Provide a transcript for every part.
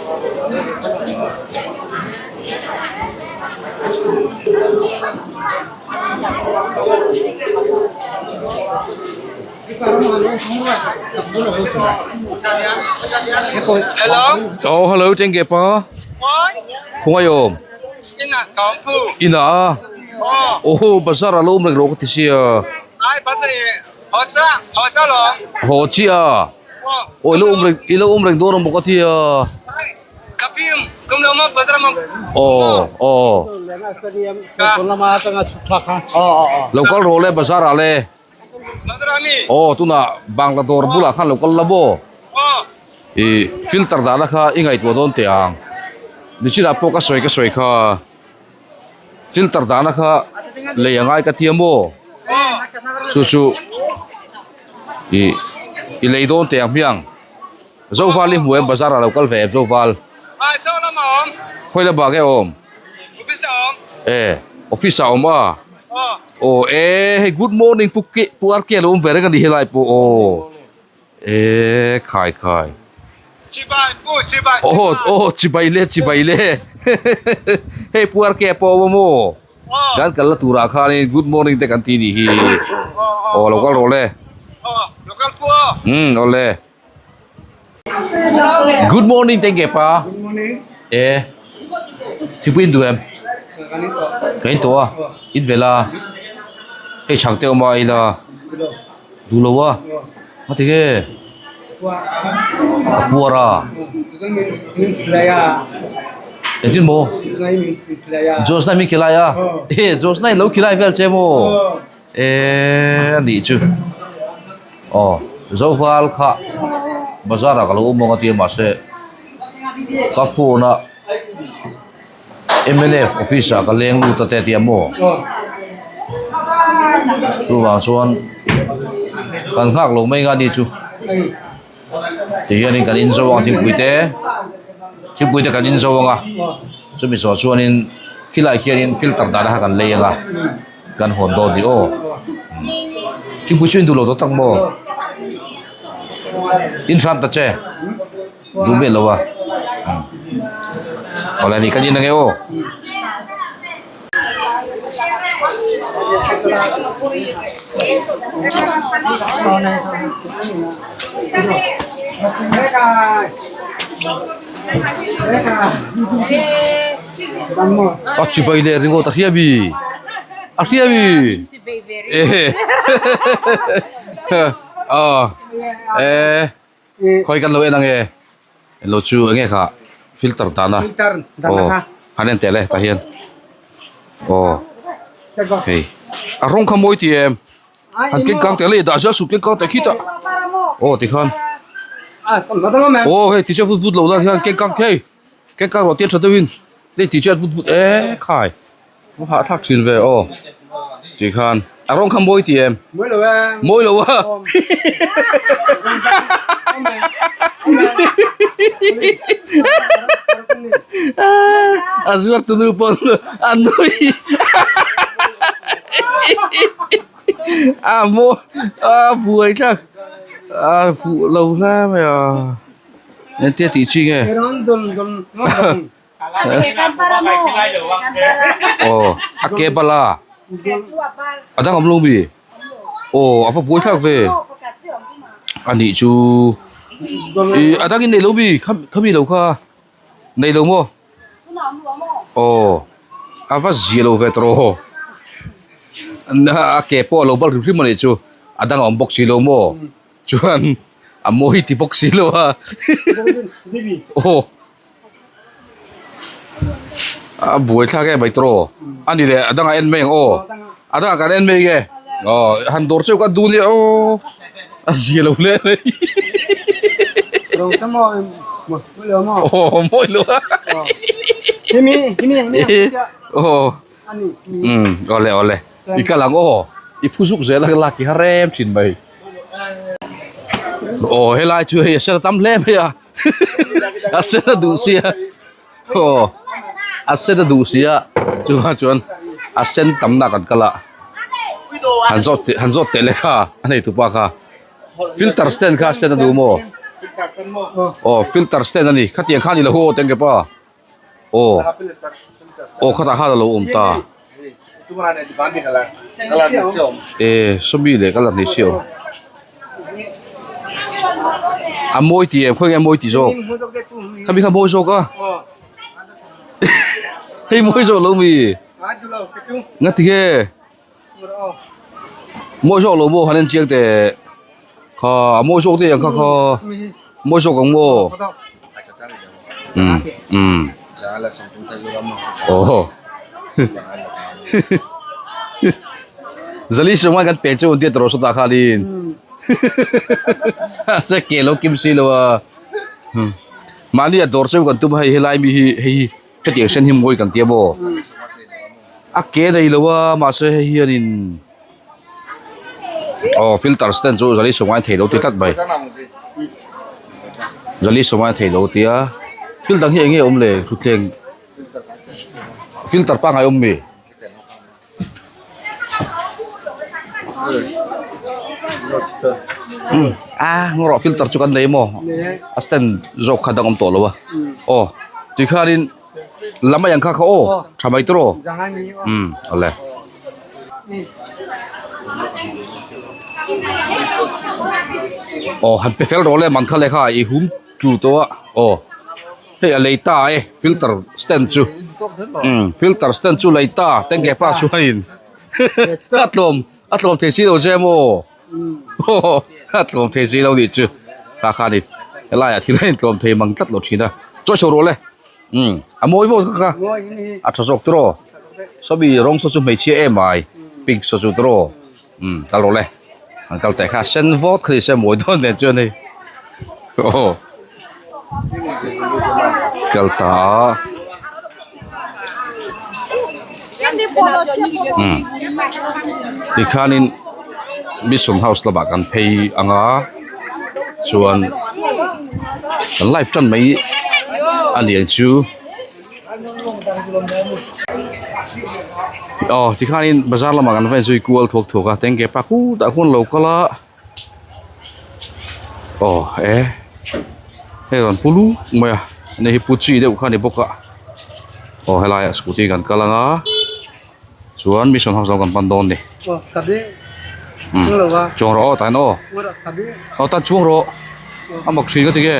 Oh hello tengge pa khawngaih awm inah aw bazar ah lo awm reng rawh ka ti sia haw chiah a aw ilo awm reng ilo awm reng dawn a maw ka ti a aw aw lo kal rawh le bazar ah le aw tunah bangla dawr bulah khan lo kal la maw ih filter dahna kha i ngaihtuah dawn teh ang nichinah pawh ka sawi ka sawi kha. Filter dahna kha lei a ngai ka tia maw chu chu ih i lei dawn teh ang hmiang Zoval i hmu em bazar ah lo kal ve em Zoval khawi lamah nge awm e office ah awm a aw e hei good morning pu ke pu R K a lo awm ve reng a ni helai pawh aw. E khai khai. Chibai pu chibai. Oh oh chibai le chibai le. Hei pu RK pawh awm a maw? Kan kal la turah khanin good morning te kan ti nih hi. Aw lo kal rawh le. Aw lo kal pu aw. Um aw le. Good morning teng ke pa. Good morning. E thingpui in duh em? Kan in tawh a. In ve la. Hei chhang te awm a ila. Duh lo a a ti nge ka puar a engtin maw Josna min khilai a e Josna in lo khilai vel che maw e a nih chu aw Zoval kha bazar ah ka lo awm ang a tia mahse ka phone a mnf office ah ka leng lut a te a tia maw chuvang chuan kan nghak lo mai nga ni chu ti hianin kan in zo ang thingpui te thingpui te kan in zo ang a chumi zawh chuanin khilai khianin filter dahna kha kan lei ang a kan hawn dawn ni aw thingpui chu in duh lo tawh tak maw in hram ta che. Duh miah lo a awle ni kan in ange aw. A chibai leh ringawt a hria mi a hria mi aw eh. Khawi kan lo en ange lo chu enge kha filter dahna aw han en teh le tah hian aw hei a rawng kha mawi ti em han keng kang teh le dah zel suh keng kang teh khitah aw tikhan aw hei ti chiah vut vut lo la hian keng kang hei keng kang rawh tir tha deuhin hei ti chiah vut vut e khai. A hahthlak thin ve aw tih khan a rawng kha mawi ti em mawi lo a mawi lo a a zuar tunu pawn a nui a maw a buai thlak a fuh lo hle mai a engtia tih chi nge. Aw a ke bal a a dang awm lo mi aw a va buai thlak ve a nih chu ih a dangin nei lo mi khami lo kha nei lo maw aw a va zia lo ve tawh rawh a ke pawh a lo bal hrim hrim a nih chu a dang a awm bawk si lo maw. Chuan a mawi ti bawk si lo a aw a buai thlak em mai tawh a ni leh a dangah en mai ang aw a dangah kan en mai nge aw han dawr cheu ka duh nia aw a zia lo hle mai aw mawi lo a aw umm awle awle i kal ang aw i phu zuk zel a lak i har em thin mai. Aw helai chu hei a sen a tam hle mai a a sen a duh sia aw a sen a duh sia chuvang chuan a sen tamna kan kal a han zawt han zawt teh le kha a nei tupa kha filter stand kha a sen a duh maw. Aw filter stand a ni khatiang kha a ni lo aw tengke pa aw aw khatah khan a lo awm ta e sawmi leh colour nei si a awm a mawi tih em khawnge a mawi tih zawk khami kha a mawi zawk a hei mawi zawk lo mi nga ti nge. Mawi zawk lo maw han en chiang teh kha a mawi zawk te ang kha kha mawi zawk ang maw umm umm aw zali sawm kan pen chu an tia tawh sawtah khanin se ke lo kim si lo a mahni a dawr cheu kan tum a hei helai mi hi hei hi. Hetiang sen hi mawi kan tia maw? A ke nei lo a mahse hei hianin aw filter stand chu zali sawm ngain thei lo ti tlat mai zali sawm ngain thei lo tia thil dang hi eng nge awm le thutthleng filter pangngai awm mi? A ngaw rawh filter chu kan nei maw a stand zawk kha dang awm tawh lo a aw tikhanin lam a yang kha kha aw tha mai tawh umm awle. Aw han pe fel rawh le man kha lehkha i hum chu tawh a aw. Hei a lei ta e filter stand chu umm filter stand chu lei ta tengge pa chuanin a tlawm a tlawm thei si lo che maw a tlawm thei si lo nih chu kha kha ni helaiah thil a intlawm thei mang tlat lo thin a chawi chho rawh le umm a mawi maw kha kha a tha zawk tawh sawmi rawng saw chu hmeichhia em ai pink saw chu tawh umm kal rawh le an kal teh kha sen vawt kha ni se mawi dawn nen chuan hei aw kal ta a umm tikhanin mission house lamah kan phei ang a chuan kan live tan mai a ni ang chu. Aw tikhanin bazar lamah kan va inzui kual thuak thuak a tengge pa khutah khuan lo kal a aw e hei rawn pu luk mai a ani hi pu chi deuh kha a ni bawk a aw helaiah scooty kan kal ang a chuan mission house lam kan pan dawn a ni chuang rawh aw tah hian aw aw tan chuang rawh a mak thin ka ti nge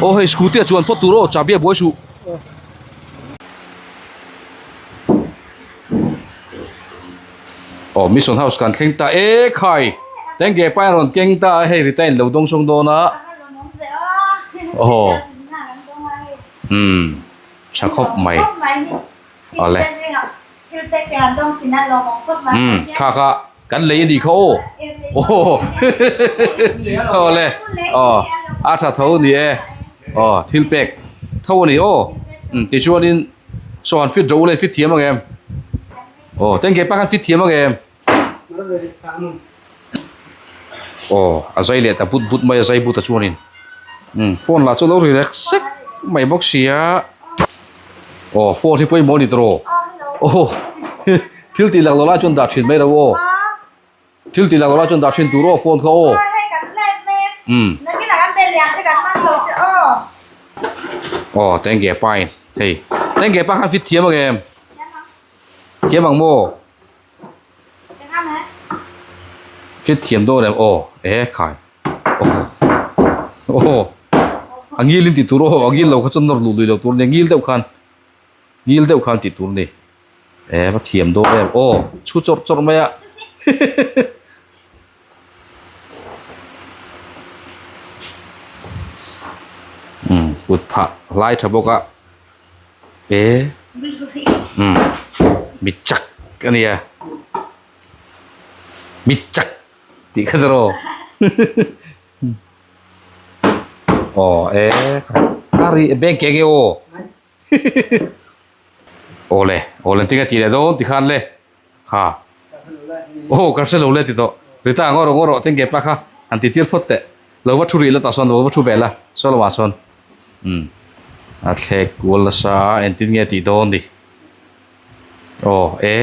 aw hei scooty ah chuan phawt tur aw chahbi a buai suh. Aw mission house kan thleng ta e khai tengge pa in rawn keng ta a hei rita in lo dawng sawng dawn a aw umm tha khawp mai awle umm kha kha kan lei a nih kha aw aw awle aw a tha tho a ni e aw thil pek tho a ni aw umm tichuanin saw han fit rawh u le fit thiam ang em aw tengge pa khan fit thiam ang em aw a zai leh ta but but mai a zai but a chuanin umm phone lah chu a lo ri rek sek mai bawk sia aw phone hi pawimawh a ni tawh aw thil tih lak loh lai chuan dah thin mai ro aw thil tih lak loh lai chuan dah thin tur aw phone kha aw umm aw tengge pa in hei tengge pa khan fit thiam ang em thiam ang maw. Fit thiam dawn em aw e khai aw aw a ngil in tih tur aw a ngil lo kha chuan nawr luh lui lo tur a nia ngil deuh khan ngil deuh khan tih tur a ni e va thiam dawn em aw chhu chawrh chawrh mai a umm kut phah lai tha bawk a. E umm mi chak a nia mi chak tih kha tiraw aw e kari bank ke nge aw awle awle tinge tih leh dawn tikhan le kha aw ka hre lo le ti tawh rita ngaw rawh ngaw rawh tengge pa kha han ti tir phawt teh lo va thu rih la tah sawn lo va thu ve la saw lamah sawn. Umm a thlek kual nasa a engtin nge tih dawn ni aw e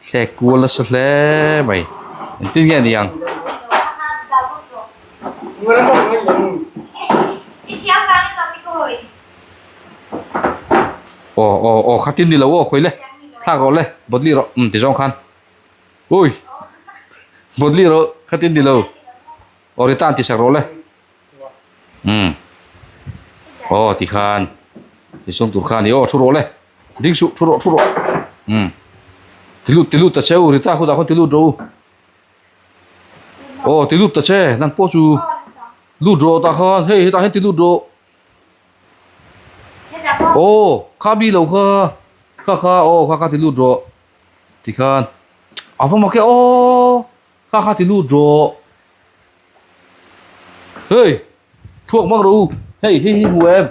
thlek kual nasa hle mai engtin nge ni ang. Aw aw khatin ni lo aw khawi le thlak rawh le bawtli rawh umm ti zawng khan ui bawtli rawh khatin ni lo aw return ti sak rawh le umm aw ti khan ti sawm tur khan i aw thu rawh le ding suh thu rawh thu rawh umm ti lut ti lut ta che u rita khutah khawn ti lut rawh u aw ti lut ta che nang pawh chu lut rawh tah khan hei hetah hian ti lut rawh. Aw kha mi lo kha kha kha aw kha kha ti lut rawh tikhan a va mak e aw kha kha ti lut rawh hei thluak mang rawh u hei hei hi hmu em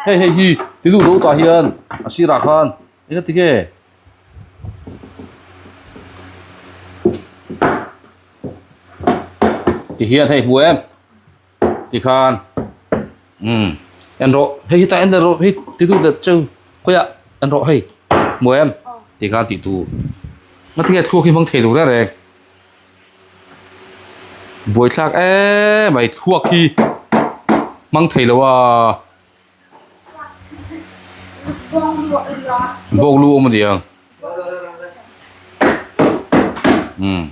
hei hei hi ti lut rawh u tah hian a sirah khan eng ati nge ti hian hei hmu em. Tikhan umm en rawh hei hi tah en leh rawh hei ti deuh leh cheu khawiah en rawh hei hmu em tikhan tih tur ngatinge thluak hi hmang thei lo reng reng buaithlak em mai thluak hi hmang thei lo a bawk lu awm a ni ang umm.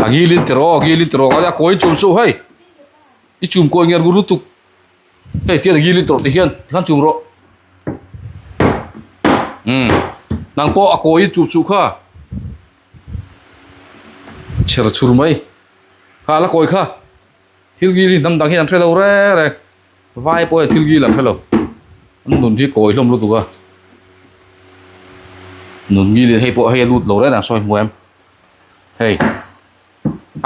A ngilin ti rawh a ngilin ti rawh a kawi chum chu hei i chum kawi nge ngur lutuk hei tian a ngilin tawrh ti hian tikhan chum rawh umm nang pawh a kawi chum suh kha chher chhur mai kha a la kawi kha thil ngil hi hnam dang hian an hre lo reng reng vai pawh hian thil ngil an hre lo an nun hi kawi hlawm lutuk a nun ngil in hei pawh hei a lut lo reng ang sawi hmu em hei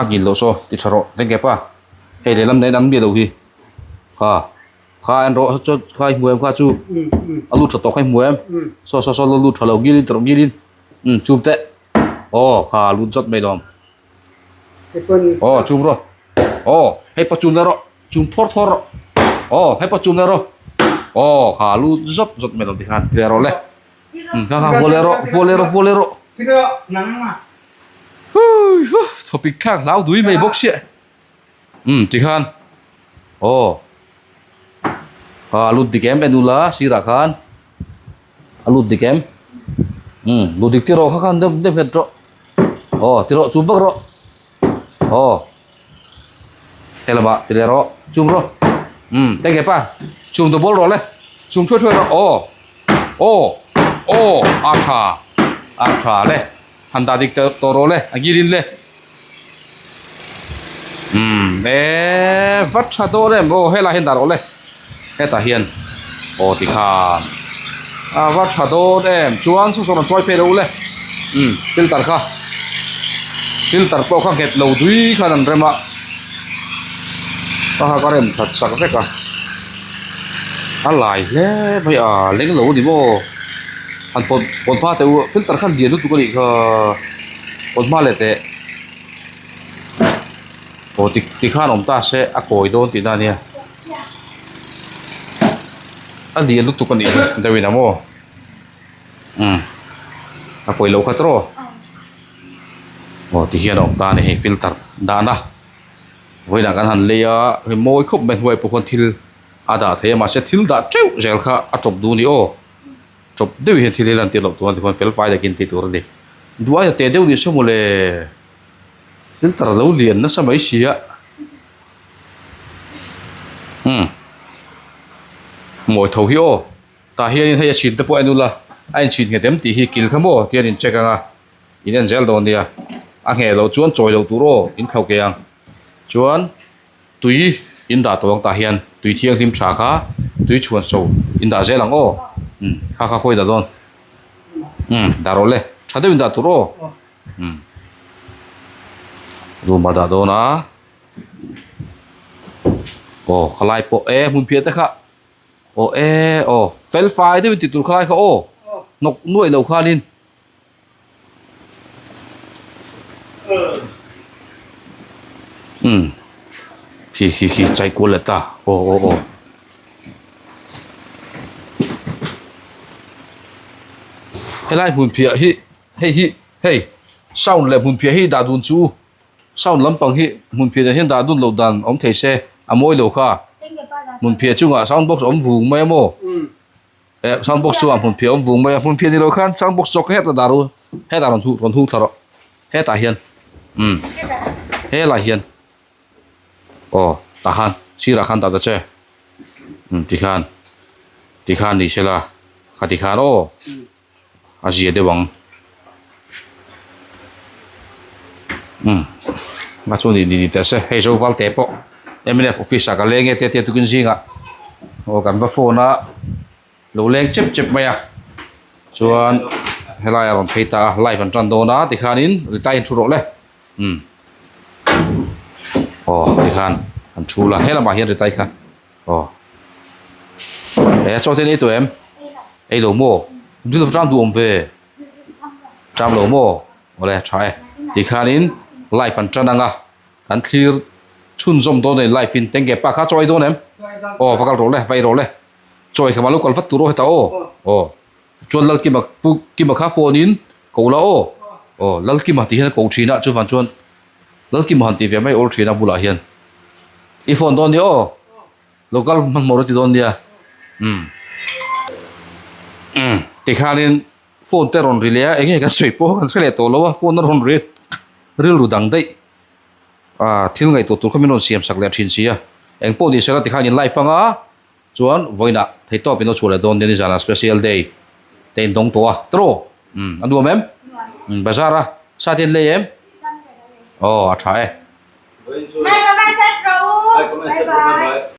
a ngil loh saw ti tha rawh tengke pa hei lehlam daih an mi loh hi kha kha en rawh chu kha i hmu em kha chu a lut tha tawh kha i hmu em saw saw saw lut tha lo ngil in ti rawh ngil in umm chum teh aw kha lut zawt mai lawm. Aw chum rawh aw hei pawh chum leh rawh chum thawr thawr rawh aw hei pawh chum leh rawh aw kha lut zawt zawt mai lo tikhan ti leh rawh le umm kha kha vuah leh rawh vuah leh rawh vuah leh rawh hui hu thawpik thlak hlau dui mai bawk sia umm tikhan aw kha lut dik em en ula sirah khan. A lut dik em? Umm lut dik tiraw kha khan deuh deuh nghet rawh. Aw tiraw chum vak rawh. Aw helamah ti leh rawh chum rawh. Umm teng ke pa chum ta bawl rawh le chum thuai thuai rawh aw aw aw a tha a tha le han dah dik tawh rawh le a ngilin le. Umm e vat tha dawn em aw helai hian dah rawh le hetah hian aw tikhan a va tha dawn em chuan saw saw rawn chawi phei lo u le umm filter kha filter pawh kha nghet lo dui khan an rem a ka ha ka rem that sak vek a a lai hle mai a leng lo a ni maw han pawt pawt hma teh u filter khan lian lutuk a nih kha. Awt hma leh teh aw ti tikhan awm ta se a kawi dawn tihna a nia a lian lutuk a nih hi deuhin a maw umm a kawi loh kha tiraw aw tihian a awm ta a ni hei filter dahna vawiinah kan han lei a hei mawi khawp mai hnuai pawh khawn thil a dah thei a mahse thil dah teuh zel kha a tawp duh a ni aw. Chawp deuh hian thil hi lan tir loh tur a tikhuan fel fai takin tih tur a ni. Duai a teh deuh ni se mawle filter a lo lian nasa mai si a. Umm mawi tho hi aw tah hianin hei a chhin te pawh a en ula a inchhin nghet em tih hi kil kha maw tian in check ang a in en zel dawn nia a ngheh loh chuan chawi loh tur aw in thlo ke ang chuan. Tui in dah tawh ang tah hian tui thianghlim tha kha tui chhuan so in dah zel ang aw umm kha kha khawi dah dawn umm dah rawh le tha deuh in dah tur aw umm room ah dah dawn a aw khalai pawh e hmun phiah te kha aw e aw fel fai deuh in ti tur khalai kha aw hnawk nuaih lo khanin. Umm khi khi khi chai kual leh ta aw aw aw helai hmun phiah hi hei hi hei sound leh hmun phiah hi dah dun chu sound lampang hi hmun phiah nen hian dah dun loh dan awm thei se a mawi lo kha. Hmunphiah chungah sound box awm vung mai a maw? Eh sound box chungah hmunphiah awm vung mai a, hmunphiah ni lo khan sound box zawk hetah dah ru, hetah rawn rawn hung thla rawh, hetah hian umm helai hian aw tah khan sirah khan dah ta che umm tikhan tikhan ni sela kha tikhan aw a zia deuh ang umm a chuan ni ni teh se hei zo val te pawh mnf office ah ka leng e te tia tukin zingah aw kan va phone a lo leng chep chep mai a chuan helai a rawn phei ta a live an tan dawn a tikhanin retire in thu rawh le umm aw tikhan an thu la helamah hian retire kha. Aw e chaw te an ei tawh em ei lo maw dil lo tang duh awm ve tang lo maw awle tha e tikhanin live an tan anga kan thlir chhunzawm dawn a ni live in tenge pa kha chaw ei dawn em aw va kal rawh le va ei rawh le chaw ei kha lo kal vat tur aw heta aw aw chuan Lalkima pu Kima kha phone in ko la aw aw Lalkima tih hian a ko thin a chuvang chuan. Lalkima han tih ve mai awl thin a bulah hian i phone dawn nia aw local hmanhmawh rawh ti dawn nia umm umm tikhanin phone te rawn ri leh a eng nge kan sawi pawh kan hre leh tawh lo a phone a rawn ri rilru dang daih ah thil ngaihtuah tur kha min rawn siam sak leh thin si a eng pawh ni sela tikhanin live anga chuan vawiinah theihtawp in lo chhuah leh dawn nia nizanah special day te in dawng tawh a tawrh umm a nuam em umm bazar a sa te an lei em aw a tha e. Bye bye.